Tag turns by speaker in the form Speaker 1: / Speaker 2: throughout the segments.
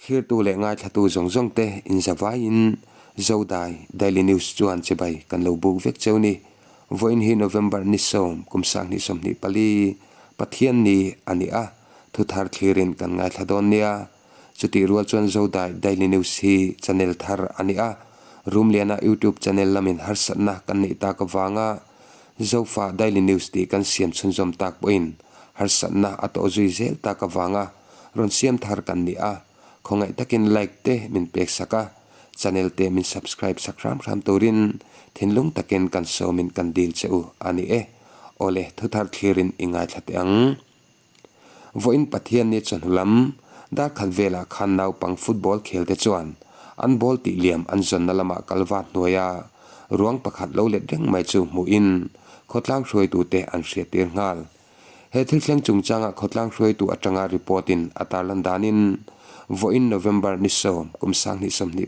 Speaker 1: Thlirtu leh ngaithlatu zawng zawng te inzavaiin Zodai Daily News chuan chibai kan lo buk vek cheu ni. Vawiin hi November ni sawm kum sanghnih 24 Pathian ni a ni a, thuthar thlirin kan ngaithla dawn nia. Chutih rual chuan Zodai Daily News hi channel thar a ni a, Rumliana YouTube channel lamin harsatna kan neih tak avanga Zofa Daily News tih kan siam chhunzawm tak pawhin harsatna a tawh zui zel tak avanga Rawn siam thar kan ni a, khawngaih takin like te min pek sak a, channel te min subscribe sak hram hram turin thinlung takin kan sawmin kan dil che u a ni e. Awle, thuthar thlirin i ngaithla teh ang. Vawiin Pathian ni chawhnu lam dar khat velah khan naupang football khel te chuan an ball tih liam an zawnna lamah kalva hnuaia ruang pakhat lo let reng mai chu hmuhin khawtlang hruaitute an hriattir nghal. He thil thleng chungchanga khawtlang hruaitu atanga report in a tarlan danin vawiin November ni sawm kum 2024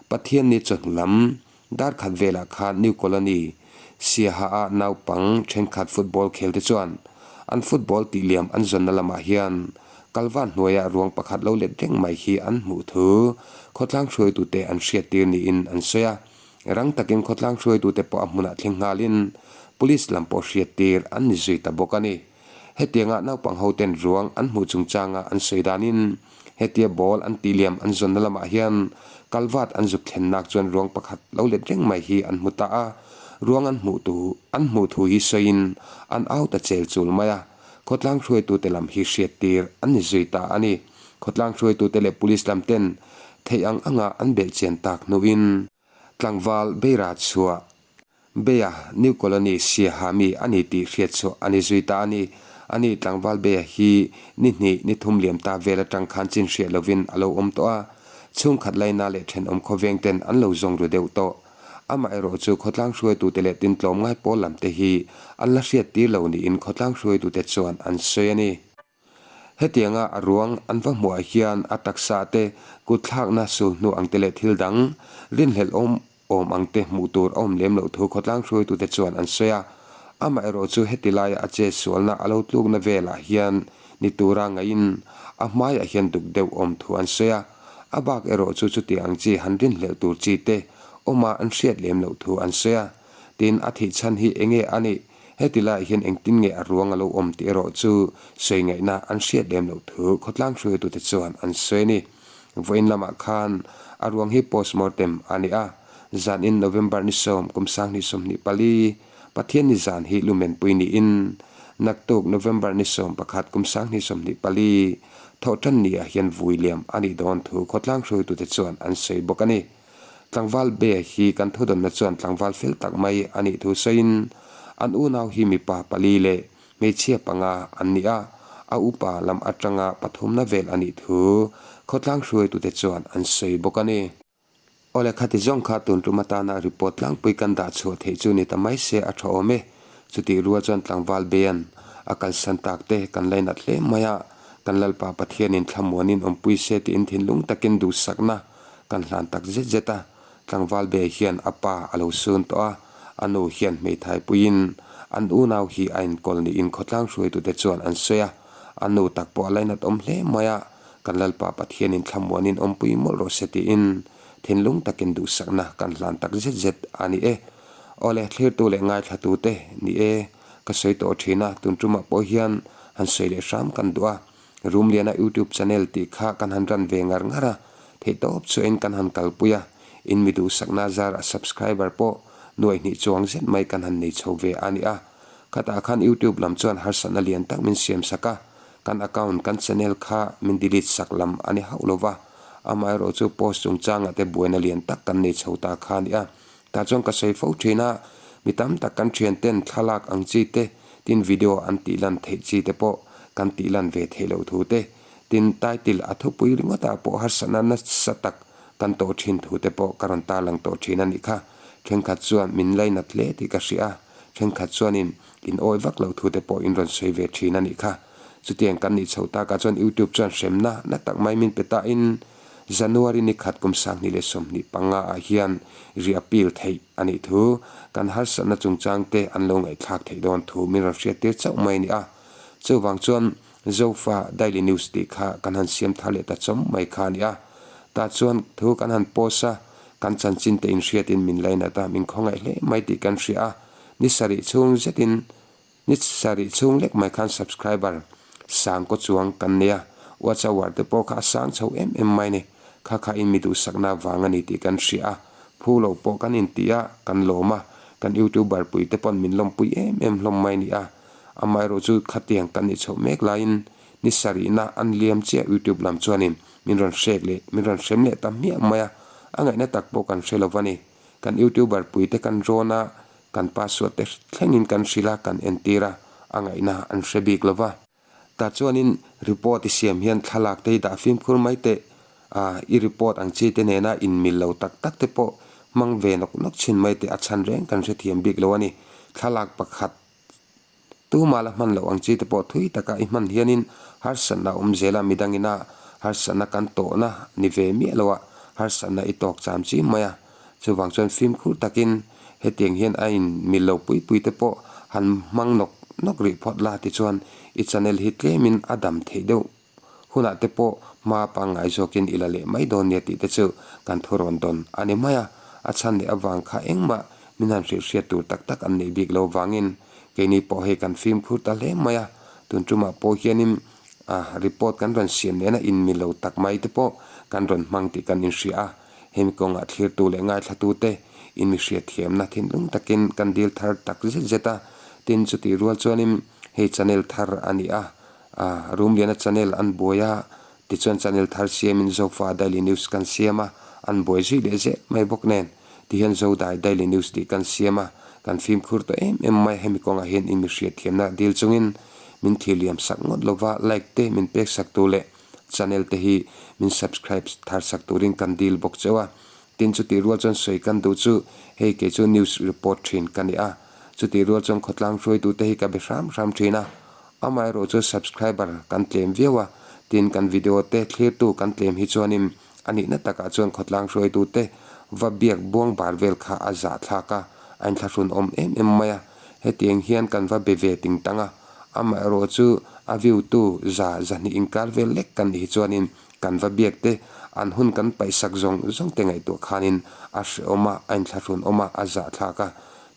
Speaker 1: Pathian ni chawhnu lam dar khat velah khan New Colony Siaha ah naupang thenkhat football khel te chuan an football tih liam an zawnna lamah hian kalvan hnuaiah ruang pakhat lo let reng mai hi an hmuh thu khawtlang hruaitute an hriattir niin an sawi a. Rang takin khawtlang hruaitute pawh a hmunah thleng nghalin Police lam pawh hriattir an ni zui ta bawk a ni. Hetianga naupang hoten ruang an hmuh chungchanga an sawi danin hetia ball an tih liam an zawnna lamah hian kalvat an zuk thlennak chuan ruang pakhat lo let reng mai hi an hmu ta a, ruang an hmuh tu an hmuh thu hi sawiin an au ta chel chul mai a, khawtlang hruaitute lam hi hriattir an ni zui ta a ni. Khawtlang hruaitute leh Police lam ten theih ang anga an belhchian tak hnuin tlangval Beira chhuah Beia New Colony Siaha mi a ni tih hriat chhuah a ni zui ta a ni. A ni tlangval Beia hi ni hnih ni thum liam ta vel atang khan chin hriat lovin a lo awm tawh a, chhungkhat laina leh thenawm khawveng ten an lo zawng ru deuh tawh. Amaherawh chu khawtlang hruaitute leh tintlawm ngai pawl lam te hi an la hriat tir lo niin khawtlang hruaitute chuan an sawi a ni. Hetianga a ruang an va hmuhah hian a taksa te, kutthlakna sulhnu ang te leh thil dang rinhlelh awm awm ang te hmuh tur a awm lem loh thu khawtlang hruaitute chuan an sawi a. Amaherawh chu heti laia a che sualna a lo tlukna velah hian ni tura ngaihin a hmaiah hian duk deuh awm thu an sawi a. A bak erawh chu chuti ang chi han rinhlelh tur chi te awma an hriat lem loh thu an sawi a. Tin, a thih chhan hi enge a nih? Heti laiah hian engtin nge a ruang a lo awm tih erawh chu sawi ngaihna an hriat lem loh thu khawtlang hruaitute chuan an sawi a ni. Vawiin lamah khan a ruang hi postmortem a ni a, zanin November ni sawm kum 2024 Pathianni zan hi lumenpui niin naktuk November ni 11 kum 2024 thawhtan niah hian vui liam a nih dawn thu khawtlang hruaitute chuan an sawi bawk a ni. Tlangval Be hi kan thudawnna chuan tlangval fel tak mai a nih thu sawiin, an unau hi mipa pali leh hmeichhia panga an ni a, a upa lam atanga pathumna vel a nih thu khawtlang hruaitute chuan an sawi bawk a ni. Awle khati zawng kha tun tum atana report tlangpui kan dah chhuah theih chu ni ta mai se a tha awm e. Chutih rual chuan tlangval Bean a kalsan tak te kan lainat hle mai a, kan Lalpa Pathianin thlamuanin awmpui se tiin thinlung takin duhsakna Kan hlan tak zet zet a, tlangval be hian a pa a lo sun tawh a, a nu hian hmeithai puiin an unau hi a inkawl niin khawtlang hruaitute chuan an sawi a, a nu tak pawh a lainat awm hle mai a, kan Lalpa Pathianin thlamuanin awmpui mawlh rawh se tiin thinlung takin duhsakna kan hlan tak zet zet a ni e. Awle, thlirtu leh ngaithlatute ni e, ka sawi tawh thin a, tun tumah pawh hian han sawi leh hram kan duh a. Rumliana YouTube channel tih kha kan han run ve ngar ngar a, theihtawp chuain kan han kalpui a, in mi duhsakna zarah subscriber pawh nuai hnih chuang zet mai kan han nei chho ve a ni a. Khatah khan YouTube lam chuan harsatna lian tak min siam sak a, kan account, kan channel kha min delete sak lam a ni hauh lo va, amaherawh chu post chungchangah te buaina lian tak kan nei chho ta kha a ni a. Tah chuan ka sawi fo thin a, mi tam tak kan thian ten thlalak ang chi te, tin video an tih lan theih chi te pawh kan tih lan ve theih loh thu te, tin title a thupui ringawt ah pawh harsatna nasa tak kan tawh thin thu te pawh ka rawn tarlang tawh thin a nih kha. Thenkhat chuan min lainat hle tih ka hria a, thenkhat chuanin in awi vak loh thu te pawh in rawn sawi ve thin a nih kha. Chutiang kan nih chhoh takah chuan YouTube chuan hremna na tak mai min pe tahin January ni khat kum 2025 ah hian ri appeal theih a nih thu kan harsatna chungchang te an lo ngaihthlak theih dawn thu min rawn hriattir chauh mai a ni a. Chuvang chuan Zofa Daily News tih kha kan han siam thar leh ta chawm mai kha a ni a. Tah chuan thu kan han post a, kan chanchin te inhriatin min lainat a, min khawngaih hle mai tih kan hria a. Ni sarih chhung zetin, ni sarih chhung lek mai khan subscriber sang kaw chuang kan nei a, watch hour te pawh kha a sang chho em em mai ni. Kha kha in mi duhsakna vang a ni tih kan hria a, phu lo pawh kan inti a, kan lawm a, kan youtuber pui te pawn min lawmpui em em hlawm mai ni a. Amaherawh chu khatiang kan nih chhoh mek laiin ni sarihna an liam chiah YouTube lam chuanin min rawn hrek leh min rawn hrem leh ta hmiah mai a, a ngaihna tak pawh kan hre lo va ni. Kan YouTuber puite kan rawn a, kan password te thlengin kan hrilh a, kan entir a, a ngaihna an hre bik lo va. Tah chuanin report i siam hian thlalak te hi dah fimkhur mai teh a, i report ang chi te nena inmil lo tak tak te pawh hmang ve nawk nawk chhin mai teh a chhan reng kan hrethiam bik lo a ni. Thlalak pakhat Tuma la hman loh ang chi te pawh thui taka i hman hianin harsatna a awm zel a, midangina harsatna kan tawhna ni ve miah loah harsatna i tawk cham chi mai a. Chuvang chuan fimkhur takin hetiang hian a in mil lo pui pui te pawh han hmang nawk nawk rih phawt la tichuan i channel hi tlemin a dam theih deuh Hunah te pawh hma pangngai zawkin i la leh mai dawn nia tih te chu kan thu rawn dawn a ni mai a. A chhan leh avang kha engmah min han hrilh hriat tur tak tak an neih bik lo vangin keini pawh hei kan fimkhur ta hle mai a. Tun tumah pawh hianin a report kan rawn siam nena inmi lo tak mai te pawh kan rawn hmang tih kan inhria a. Hemi kawngah thlirtu leh ngaithlatute inmi hriatthiamna thinlung takin kan dil thar tak zet zet a. Tin, chutih rual chuanin hei channel thar a ni a. A Rumliana channel an buai a, tichuan channel thar siamin Zofa Daily News kan siam a, an buai zui leh zel mai bawk nen. Tihian Zodai Daily News tih kan siam a, kan fimkhur tawh em em mai hemi kawngah hian in mihriatthiamna dil chungin min thlir liam sak ngawt lova like te min pek sak tu leh channel te hi min subscribe thar sak turin kan dil bawk cheu a. Tin chutih rual chuan sawi kan duh chu hei kei chu news report thin ka ni a, chutih rual chuan khawtlang hruaitute hi ka be hram hram thin a, Amaherawh chu subscriber kan tlem viau a, tin kan video te thlirtu kan tlem hi chuanin a nihna takah chuan khawtlang hruaitute va biak buang bar vel kha a zahthlak a, a inthlahrun awm em em mai a. Hetiang hian kan va be ve ting tang a, amaherawh chu a view tu za zahnih inkar vel lek kan nih hi chuanin kan va biak te an hun kan paihsak zawng zawng te ngaihtuah khanin a hrehawm a, a inthlahrun awm a, a zahthlak a.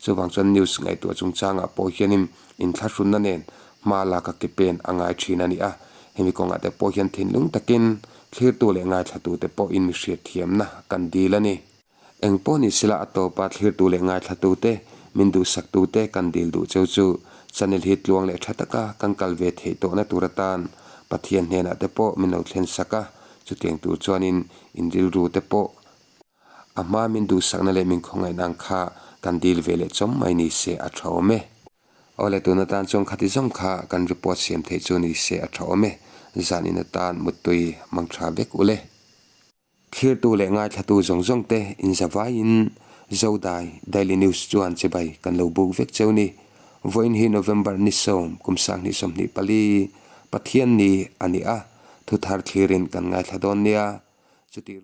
Speaker 1: Chuvang chuan news ngaihtuah chungchangah pawh hianin Inthlahrunna nen hma lak a ke pen a ngai thin a ni a, hemi kawngah te pawh hian thinlung takin thlirtu leh ngaithlatute pawhin mi hriatthiamna kan dil a ni. Eng pawh ni sela a tawpa thlirtu leh ngaithlatute, min duhsaktute kan dil duh cheu chu channel hi tluang leh tha taka kan kal ve theih tawhna tur atan Pathian hnenah te pawh min lo thlen sak a, chutiang tur chuanin in rilru te pawh A hma min duhsakna leh min khawngaihna ang kha kan dil ve leh chawm mai ni se a tha awm e. Awle tun atan chuan khati zawng kha kan report siam theih chu ni se a tha awm e. Zan in atan muttui mang tha vek ule. Thlirtu leh ngaithlatu zawng zawng te in zavaiin Zodai Daily News chuan chibai kan lo buk vek cheu ni. Vawiin hi November ni sawm kum 2024 Pathian ni a ni a, thuthar thlirin kan ngaithla dawn nia. Chutih.